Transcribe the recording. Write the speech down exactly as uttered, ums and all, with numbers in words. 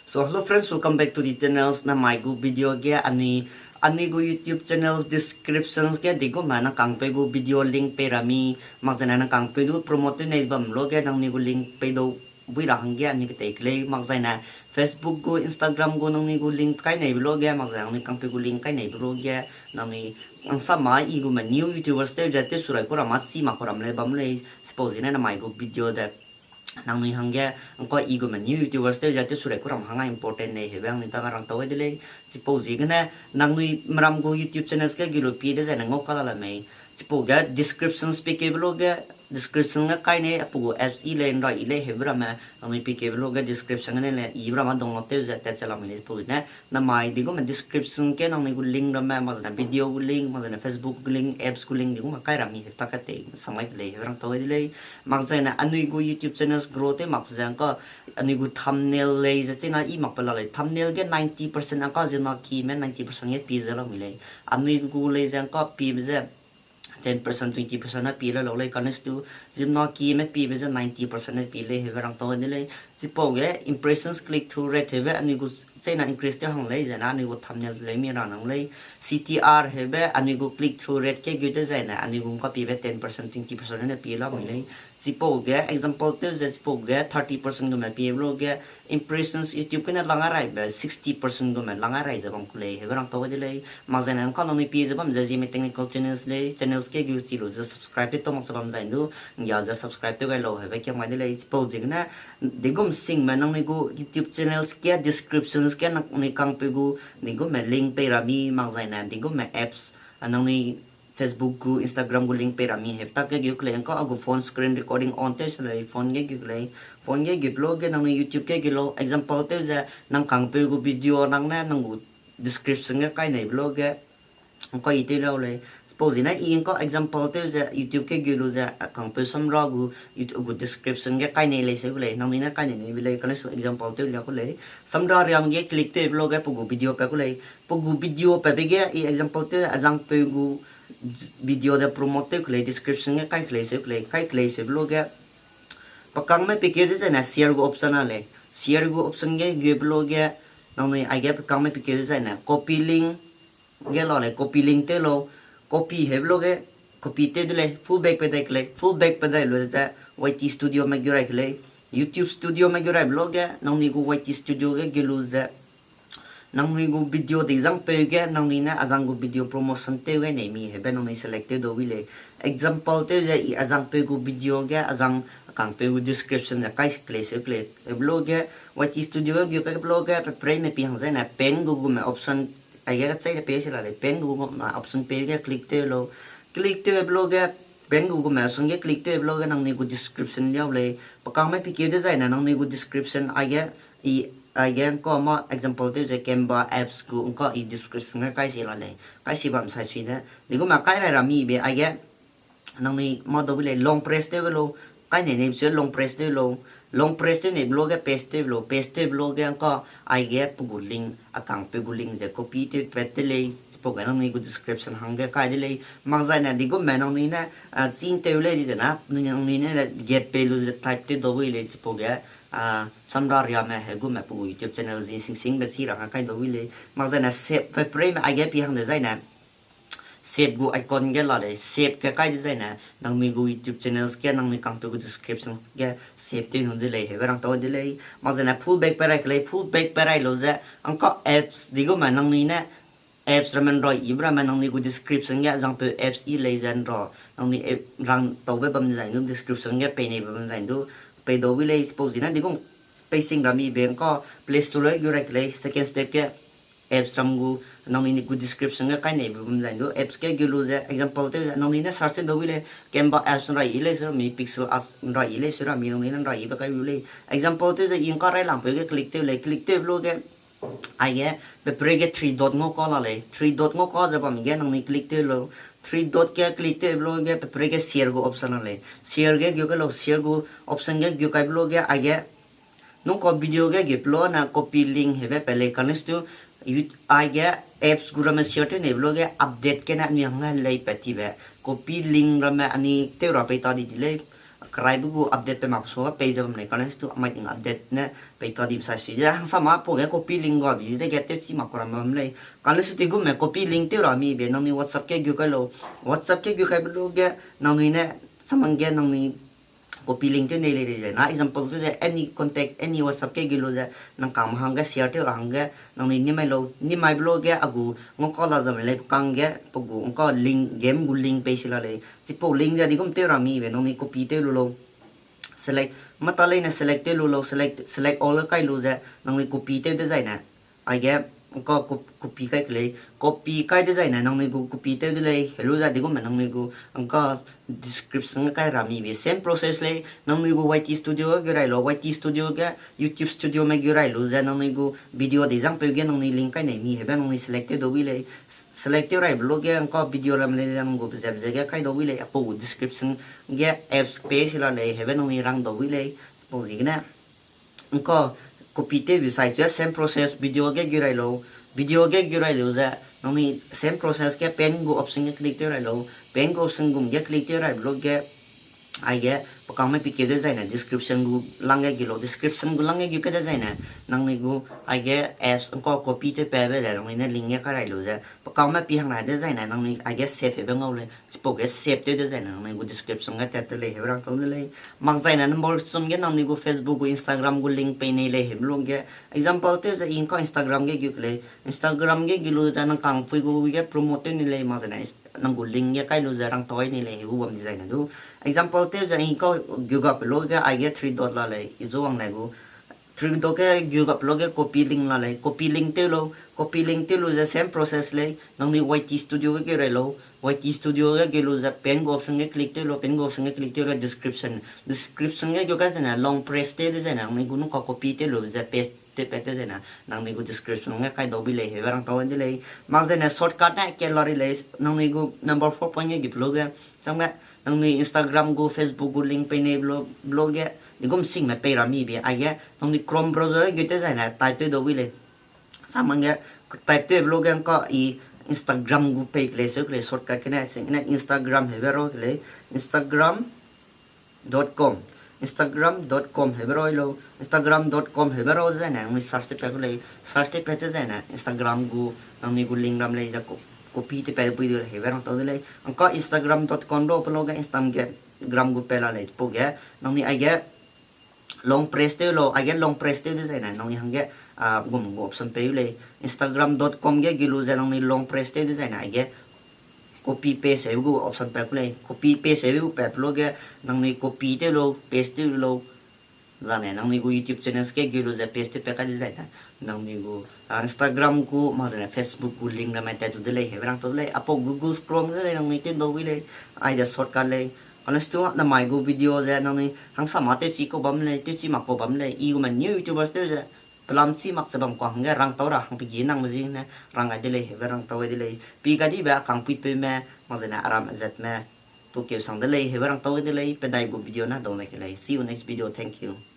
So hello friends, welcome back to the channels. Namai gu video ge anui, anui gu YouTube channels descriptions ge digume nang kangpeu gu video link pei ra mi, makzaine nang kangpeu du promote tew nei bam lo ge nangnui gu link pei dau bui ra hangge anui ketei kelei, makzaine Facebook gu, Instagram gu nangnui gu link kai neibe lo ge, makzaine nangnui kangpeu gu link kai neibe lo ge, nangnui angsama i gume new YouTubers tew ze tew surai ku ram a chi mak ku ram lei bam lei, chipau ziegene namai gu video de nangnui hangge, ngka i gume new YouTubers tew ze tew surai ku ram hang a important lei, heube nangnui ta ga rang tau de lei. Chipau ziegene nangnui meram gu YouTube channels ge gelu pie dezaine ngau ka la la mei. Chipau ge descriptions pie keube lo ge, description ge kai nei, apu gu apps i lei, nra i lei, heube ramme, nangnui pie keube lo ge description gene le, ibe ram a download tew ze tat ze la mei lei, chipau ziegene namai digume description ge nangnui gu link ramme, makzaine video gu link, makzaine Facebook gu link, apps gu link digume kai ra mi hepta katei samai kelei, heube rang tau de lei. Makzaine anui gu YouTube channels grow tew mak ze ngka, anui gu thumbnail lei ze china i makbe la lei, thumbnail ge ninety percent ngka ziemmena kime ninety percent ge pie ze la mi lei. Anui gu lei ze ngka piebe ze ten percent, twenty percent na pie la lau lei, kanestu ziemmena kime piebe ze ninety percent ne pie lei, heube rang tau de lei. Chipau ge impressions, click through rate heube anui gu china increase tew hang lei, zena anui gu thumbnail lei mi ra nang lei. C T R heube anui gu click through rate ge gu dezaine anui gu ngka piebe ten percent, twenty percent ne pie la mi lei. Chipau ge example tew ze chipau ge thirty percent gume piebe lo ge impressions YouTube gene lang a raibe sixty percent gume lang a rai ze bam ku lei, heube rang tau de lei. Makzaine ngka nangnui pie ze bam ze Zeme technical channels lei, channels ge gu chi lu ze subscribe tew tau mak ze bam zai du, nggia ze subscribe tew gai lau, heube kiam gai de lei. Chipau ziegene digum singme nangnui gu YouTube channels ge descriptions ge nangnui kangpeu gu digume link pei ra mi, makzaine digume apps, a nangnui Facebook gu, Instagram gu link pei ra mi hepta ge gu kelei, ngka a gu phone screen recording on tew se lei, phone ge gu kelei, phone ge gu pe lo ge nangnui YouTube ge gu lau, example tew ze nang kangpeu gu video nang ne nang gu description ge kai neibe lo ge ngka i tew lau lei. Chipau ziegene i ngka example tew ze YouTube ge gu lu ze, a kangpeu Samra gu, YouTube gu description ge kai nei lei se ku lei, nangnui ne kai nei neibe lei, kanesu example tew lia ku lei. Samra Riam ge click tewbe lo ge pe gu video pa ku lei. Pe gu video pabe ge i example tew ze azangpeu gu video de promote tew ku lei, description ge kai kelei se ku lei, kai kelei seube lo ge pe kangme pikeu dezaine share gu option a lei. Share gu option ge gu pe lo ge nangnui aige pe kangme pikeu dezaine copy link ge la lei, copy link tew lau. Copy heube lo ge copy tew de lei, full back pe dai kelei, full back pe dai lu ze Y T Studio me gu rai kelei. YouTube Studio me gu raibe lo ge nangnui gu Y T Studio ge gu lu ze nangnui gu video dizangpeu ge nangnui ne azang gu video promotion tew gai nei mi heube nangnui select tew dau wi lei. Example tew ze i azangpeu gu video ge azang kangpeu gu description ze kai kelei se kelei. Heube lo ge Y T Studio ge gu kai pe lo ge pe preime pi hang zaine pen gu gume option aige kachei de pe se la lei, pen gu gume option pe ge click tew lau. Click tewbe lo ge pen gu gume option ge click tewbe lo ge nangnui gu description liau lei. Pe kangme pikeu dezaine nangnui gu description aige i aige ngka ma example tew ze Canva apps gu ngka i description ge kai si la lei. Kai si bam sai sui de. Digume kai rai ra mibe aige nangnui mâ dau wi lei long press tew ge lau. Kai nei neibe su long press tew lau. Long press tew neibe lo ge paste tew lau. Paste tewbe lo ge ngka aige pe gu link, a kangpeu gu link ze copy tew pat de lei. Chipau ge nangnui gu description hangge kai de lei. Makzaine digume nangnui ne, a, chin tew lei di zena, nangnui ne le get pei lu ze type tew dau wi lei. Chipau ge, a, Samra Riame hegume pe gu YouTube channel zi singsingbe chi ra hang kai dau wi lei. Makzaine save pe preime aige pi hang dezaine save gu icon ge la lei, save ge kai dezaine nangnui gu YouTube channels ge nangnui kangpeu gu description ge save tew nu de lei, heube rang tau de lei. Makzaine full back pe rai kelei, full back pe rai lu ze ngka apps digume nangnui ne apps ramme nra ibe ramme nangnui gu description ge azangpeu apps i lei ze nra, nangnui app rang taube bam dezai du description ge pei neibe bam zai du pei dau wi lei. Chipau zine digum pei sing ra mibe ngka Play Store ge gu rai kelei, second step ge apps ram gu nangnui gu description ge kai neibe bam zai du apps ge gu lu ze example tew ze nangnui ne search tew dau wi lei, Canva apps nra i lei se ra mi, Pixel apps nra i lei se ra mi, nangnui ne nra ibe kai lu lei. Example tew ze i ngka railangpeu ge click tew lei, click tewbe lo ge aige pepere ge three dot ngau ka la lei, three dot ngau ka ze bam ge nangnui click tew lau. Three dot ge click tewbe lo ge pepere ge share gu option la lei. Share ge gu kai lau, share gu option ge gu kaibe lo ge aige nungka video ge gu pe lo na copy link heube pe lei, kanestu aige apps gu ramme share tew neibe lo ge update gene anui hang lei pat tibe copy link ramme anui tew ra pei ta di di lei. Keraibe gu update pe mak sua pei ze bam lei, kane su tu amai ting update ne pei ta dibe sai sui ze hangsama pau ge copy link ga bi ze ge tewchi mak kau ram bam lei. Kane su ti gume copy link tew ra mi be nangnui WhatsApp ge gu kai lau. WhatsApp ge gu kaibe lu ge nangnui ne samang ge nangnui copy link tew nei lei lei ze na example tew ze any contact, any WhatsApp ge gu lu ze nang kangme hangge share tew ra hangge nangnui nimai lau, nimaibe lu ge a gu ngkau la zam lei pe kang ge pe gu ngkau link, game gu link pei si la lei. Chipau link ze digum tew ra mi be nangnui copy tew lu lau. Select, mata leine select tew lu lau, select, select all kai lu ze nangnui copy tew dezaine. Aige ngkau cop-, copy kai ke lei, copy kai dezaine nangnui gu copy tew de lei, helu ze digume nangnui gu ngkau description ge kai ra mi be same process lei, nangnui gu Y T Studio ge gu rai lau, Y T Studio ge YouTube Studio me gu rai lu ze nangnui gu video dizangpeu ge nangnui link kai nei mi hebe nangnui select tew dau wi lei. Select tew raibe lu ge ngkau video lam lei ze nang gu pezep ze ge kai dau wi lei, apau gu description ge apps pei si la lei, hebe nangnui rang dau wi lei, pau ziegene. Ngkau copy tewbe sai chu same process video ge gu rai lau, video ge gu rai lu ze nangnui same process ge pen gu option ge click tew rai lau, pen gu option gum ge click tew raibe lu ge, aige pe kangme pikeu dezaine description gu lang ge gu lau, description gu lang ge gu kai dezaine nangnui gu aige apps ngkau copy tew pabe ze nangnui ne link ge kai rai lu ze pe kangme pi hang rai dezaine nangnui aige save hebe ngau lei, chipau ge save tew dezaine nangnui gu description ge tat de lei hebe rang tau de lei. Mak zaine number chum ge nangnui gu Facebook gu Instagram gu link pei nei lei hebe lu ge, example tew ze i ngkau Instagram ge gu ke lei, Instagram ge gu lu ze nang kangpui gu ge promote tew nei lei, mak zaine nang gu link ge kai lu ze rang tau ai nei lei hebe bam dezaine du. Example tew ze i ngkau gu gape lu ge aige three dot la lei, i zu wang ne gu three dot ge gu gape lu ge copy link la lei, copy link tew lau, copy link tew lu ze same process lei, nangnui Y T Studio ge gu rai lau, Y T Studio ge gu lu ze pen gu option ge click tew lau, pen gu option ge click tew lau, description, description ge gu kai zaine long press tew dezaine nangnui gu nung ka copy tew lu ze paste tew pat tew zaine nangnui gu description ge kai dau wi lei hebe rang tau de lei. Mak zaine shortcut ne kat la ri lei, nangnui gu number four point ge gu pe lu ge, changge nangnui Instagram gu Facebook gu link pei nei be lu ge, digum singme pei ra mi be aige nangnui Chrome browser ge gu tew zaine type tew dau wi lei. Samang ge type tewbe lu ge ngkau i Instagram gu pei ke lei, seu ke lei, shortcut gene sing gene Instagram hebe rau ke lei, Instagram dot com, Instagram dot com hebe rau lau, Instagram dot com hebe rau zaine nangnui search tew pat ke lei, search tew pat tew zaine Instagram gu nangnui gu link ram lei ze co-, copy tew pat pui de hebe rang tau de lei. Ngkau Instagram dot com rau pe lu ge Instagram gu pei la lei, chipau ge nangnui aige long press tew lau, aige long press tew dezaine nangnui hangge gum gu option pei u lei. Instagram dot com ge gu lu ze nangnui long press tew dezaine aige copy paste hebe gu option pat ku lei. Copy paste hebe gu pat pe lu ge nangnui copy tew lau, paste tew lau. Zane nangnui gu YouTube channels ge gu lu ze paste tew pat kai dezaine nangnui gu Instagram gu mak zaine Facebook gu link ramme tat tu de lei hebe rang tau de lei. Apau Google Chrome ge lei nangnui tew dau wi lei, aide shortcut lei. Kane su tu namai gu video ze nangnui hangsama tewchi kau bam lei, tewchi mak kau bam lei, i gume new YouTubers tew ze pelam chi mak che bam kau hangge rang tau ra hang pe gi nangme zine rang gai de lei hebe rang tau gai de lei. Pi gai dibe a kangpuipeume mak zaine aram azatme tukeu sang de lei hebe rang tau gai de lei. Pedai gu video na dau ne ke lei. See you next video. Thank you.